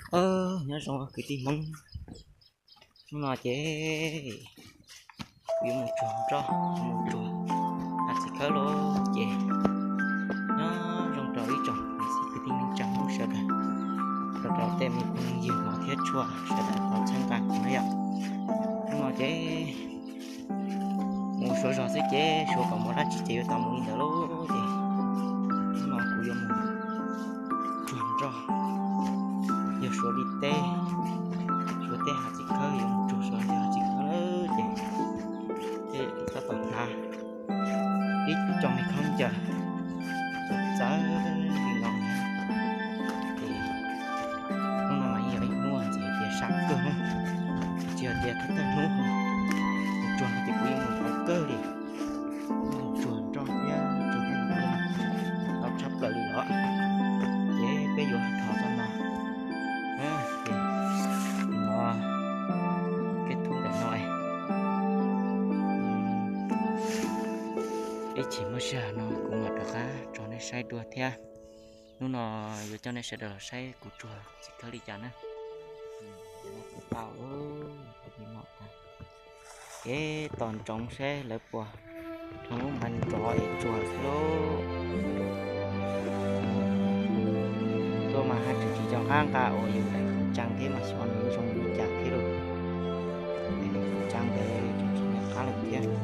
Nyob zoo kwv tij Hmoob, hnub no ces kuv yuav mus tsuag nroj, mus tsuag hav txiv khawb lawm ces nyob zoo rau ib tsoom niam txiv kwv tij neej tsa Hmoob sawv daws, rau rau tej me phooj ywg hmov thiab tshua sawv daws tau txhawb nqa kuv na yom. Hnub no ces mus suav zog xwb ces suav kom mus dab tsi ces yuav tau mus li ntawd lauj ces hnub no kuv yuav mus tsuag nroj, yog suav li teb, suav teb hav txiv khawb, yuav mus tsuag suav teb hav txiv khawb lawm ces thiaj li tau hnav ib co me khaub ncaws txawv txawv li no na. Ces hnub no mas yeej yog ib hnub ntxiv tias sab kawg na, tsis yog tias thawj thawj hnub, mus tsuag no ces kuv yeej mus tau kawg li, mus tsuag nroj thiab tsuag tej no tau tshaj plaws li los ces peb yuav hais txog txoj no ces no kết thúc ntawm no. Ib chim muaj sij hawm no kuv mam rov qab tso nej saib dua thiab. Hnub no yuav coj nej sawv daws los saib kuv tsuag txiv khawb li cas na. Tau, ces tos ntsoov seb lawv puas rho lub npaj nrov es tsuag xwb lauj. Tuaj mas haj tseem tsis nco qab nqa uas yus daim khẩu trang thiab mas xyov nws zoo li cas thiab lauj. Daim khẩu trang ntawd tseem tsis nco qab lawm thiab, zoo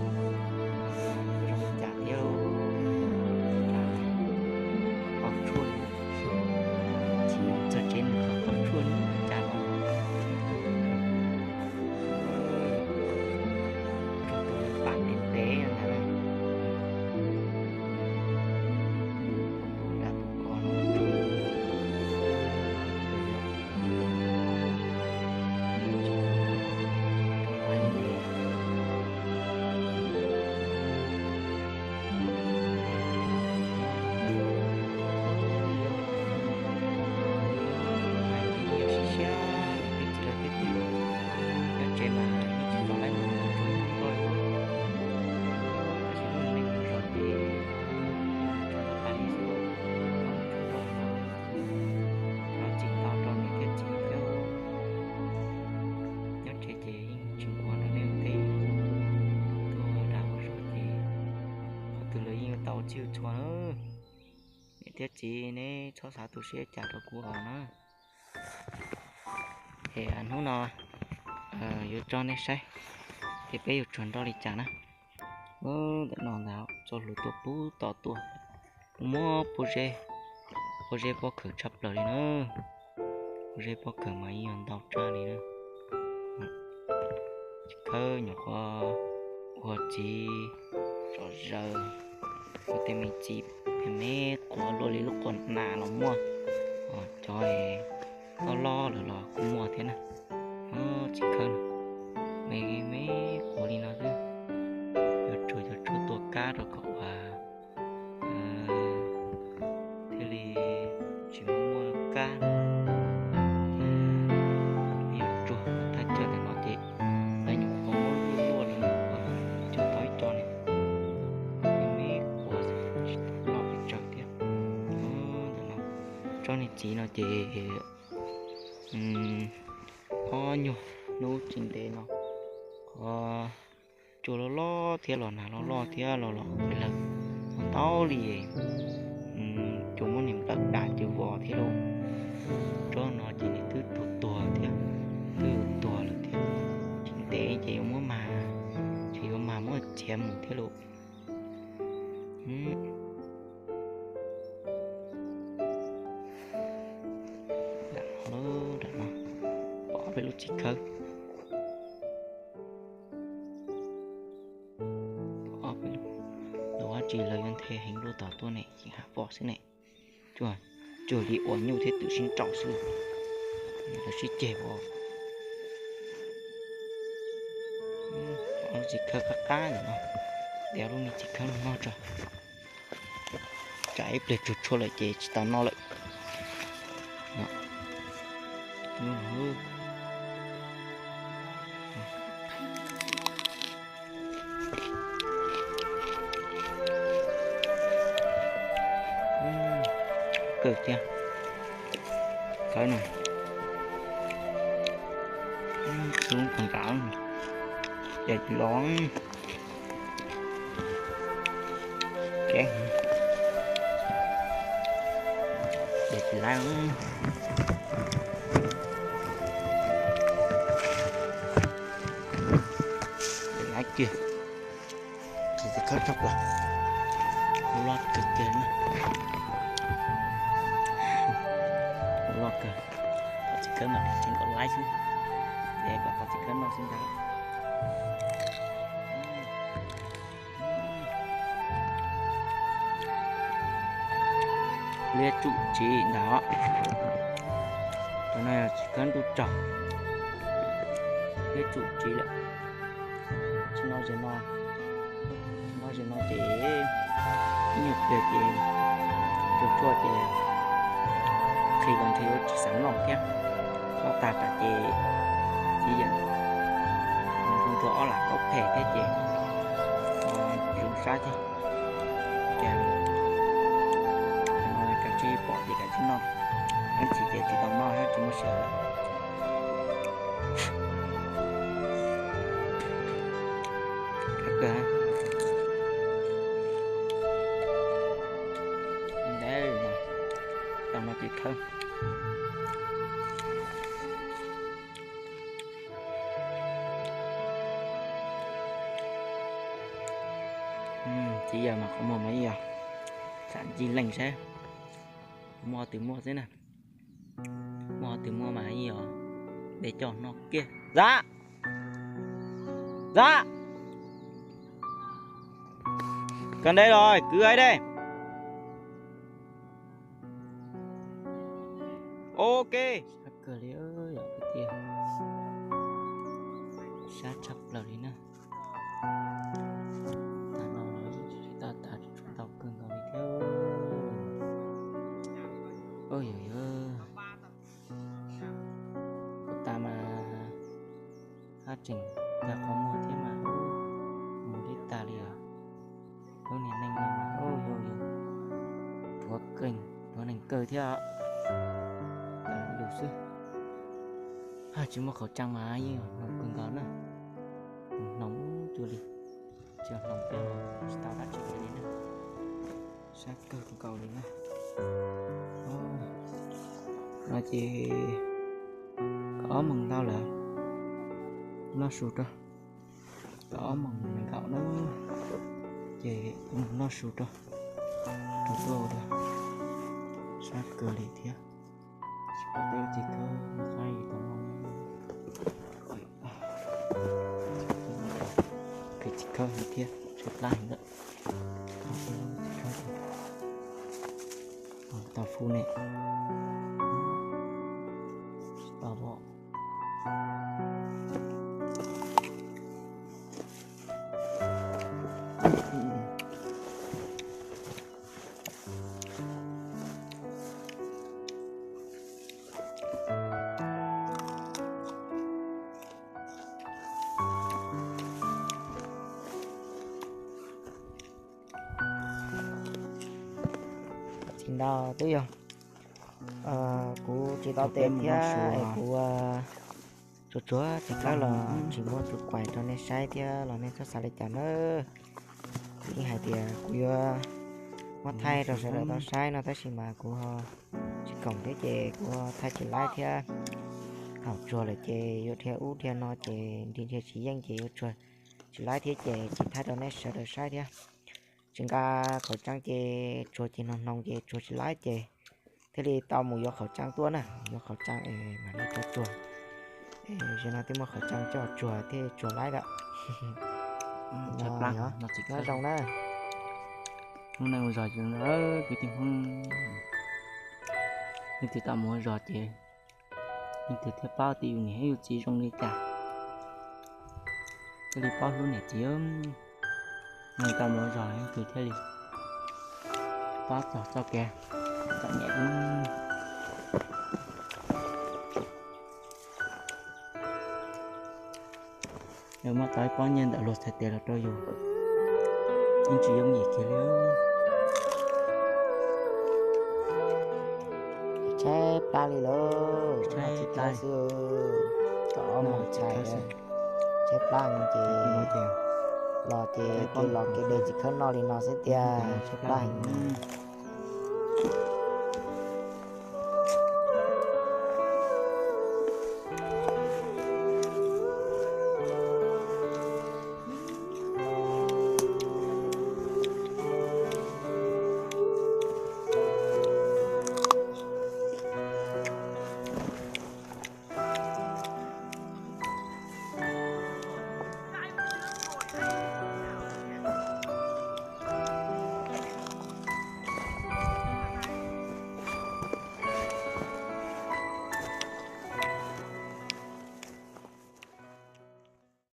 li cas thiab lauj. Qhov tshuaj, tsis txog tsev nws qhov qhov tshuaj li cas no. Tsuag tus pam ntev ntev ntag. Nram tus kos no tsuag. Hais tias yog siab siab peb txiv lawv thiab tiag, nyob tsev mas yeej tsis tau laib mus tsuag koj li, tab sis lub neej lub zos ces tsuag tau pais li xwb, tsuag tau no, txhij tau rau niam thiab txiv thiab. Nyob tsev ces yeej tsis nquag rau nej ua teb, tuaj dag ua zog ces qhov twg los yeej yuav tau ua txhij ua txhua na. Niam thiab txiv neb txhob xav tu siab cas rau kuv os na. Es hnub no yuav tso nej saib tias peb yuav tsuag nroj li cas na. Ntawm no ntag, txoj hlua tuaj pub tom tuaj, muaj pob zeb, pob zeb pob khaws tshaj plaws li na. Pob zeb pob khaws mas yeej yog ntau tshaj li na. Khawb nyuam qhuav ua txiv zom zaws, ua tej me txiv me me quav luaj li lub quav nas los muaj, cov loj loj lawm los kuj muaj thiab na. Txiv khawb me me quav li no xwb, yuav tsuag cov tshuaj tua kab rau kom uas thiaj li tsis muaj muaj kab. Yuav tsuag thaj chaw ntawm no ces lawv nyuam qhuav muab luaj luaj li no, cog tau ib co ne, me me quav tsis loj pes tsawg thiab. Ntawm no tsob niag txiv no ces ob nyuag hnub tsis ntev no, qhov cua loj loj thiab los nag loj loj thiab los los lawm, ntau li, cua muab niag nplawm dam cawv vos thiab lauj. Tsob no ces nws twb tuag tuag thiab, twb tuag lawm thiab, tsis ntev ces yuav muab mag, ces yuav mag muab txiav mus thiab lauj. Nram no, nram no, pom ob peb lub txiv khawb. Ob peb lub, lawv ua dab tsi lawv yuav nthe heev dua tom tuaj ne, yeej hav pom xwb ne. Tsuag li ua nyuj thiab twm sib nraus xwb, lawv sib ceg os. Ob lub txiv khawb qab qab ntawm no, de ob lub me txiv khawb no noj tso. Tsam ib pliag tsuag tshuaj lawm ces tsis tau noj lawm. Kawg thiab, khawb no. Xub kom nrad, ces tsis los, kev, ces tsis laib, ces laib kiag, ces txiv khawb tshaj plaws, loj kawg kiag na, loj kawg, txiv khawb mas tseem kom laib xwb, es kom txiv khawb noj xwb ntag. Liab tsum tsiv ntag. Cov no yog txiv khawb ntuj tsaug, liab tsum tsiv lawm. Tsis noj ze no, tsis noj ze no ces ib nyuag pliag ces tsuag tsuag ces qhi los ntshe yuav tsis xav noj thiab. Noj tag tas ces txiv yawm nrua ob lam kaub phem thiab ces zoo sab thiab. Ces no kav tsij pom ces kav tsij noj, ib txhis ces tsis tau noj thiab tsis muaj sij hawm. Ntawd no, tau no ces thawb. Txiv yawg mas qhov muag mas ib yam, xam ncig leej saib, muaj qhov twg muaj xwb na. Muaj qhov twg muaj mas ib yam, de coj noj kiag. Zab! Zab! Koj nte los kwv ai dej. Ok. Sab kawg li, yog kwv tij, sab tshaj plaws li na. Tas no tsis tau tas, tsis tau kawg nkaus li thiab. Yog yog, tas mas haj tseem tag qhov muag thiab mas, mus li tas li os. Lub niag neej no mas yog yog, dhuav keeg dhuav neeg kawg thiab. Lus xwb, tsis muaj khẩu trang mas yeej hnoos kawg nkaus na. Hnoos cuag li, tsis hnoos tej tsis tau dab tsi li na. Sab kawg nkaus li na. No ces kaum ob moos ntau lawm, noj su rau. Kaum ob moos nees nkaum na, ces kuv mus noj su rau, rau tuaj ua dua. Sab kawg li thiab. Tsis pom tej txiv khawb mus saib tau no, pem txiv khawb thiab, tshaib plab heev lawm. Tau fu ne, tsis tau pom. Tsis ntau twb yog, kuv tsis tau tes thiab es kuv tsuag tsuag tsis tau los tsis muab tus kuais rau nej saib thiab los nej txhob xav li cas nawb. Kuv yeej hais tias kuv yuav muab thaij rau sawv daws tau saib no tab sis mas kuv ho tsis khoom thiab ces kuv ho thaij tsis laib thiab. Haum tsuag lawm ces yuav dhia ub dhia no ces nrhiav nrhiav tsis yeej ces yuav tsuag tsis laib thiab ces tsis thaij rau nej sawv daws saib thiab. Tsis nqa khẩu trang ces tsuag ces hnoos hnoos ces tsuag tsis laib ces thiaj li tau mus yuav khẩu trang tuaj na, yuav khẩu trang es mam li tau tsuag. Zaum no twb muaj khẩu trang coj tsuag thiaj tsuag laib lawm. Nyob zoo na. Hnub no ua zog kwv tij Hmoob, leej twg tau mus ua zog ces leej twg thiaj paub tias yus niam yus txiv zoo li cas, thiaj li paub hlub niam txiv. Leej twg tau mus ua zog leej twg thiaj li paub txog txoj kev txom nyem. Yus muaj tau ib pob nyiaj ntawm luag txhais tes los rau yus, yeej tsis yooj yim kiag li. Tshaib plab li lauj, tshaib plab xwb. Tshaib plab ces los ces kev los kev de tsis khawb noj li no xwb tiag, tshaib plab heev.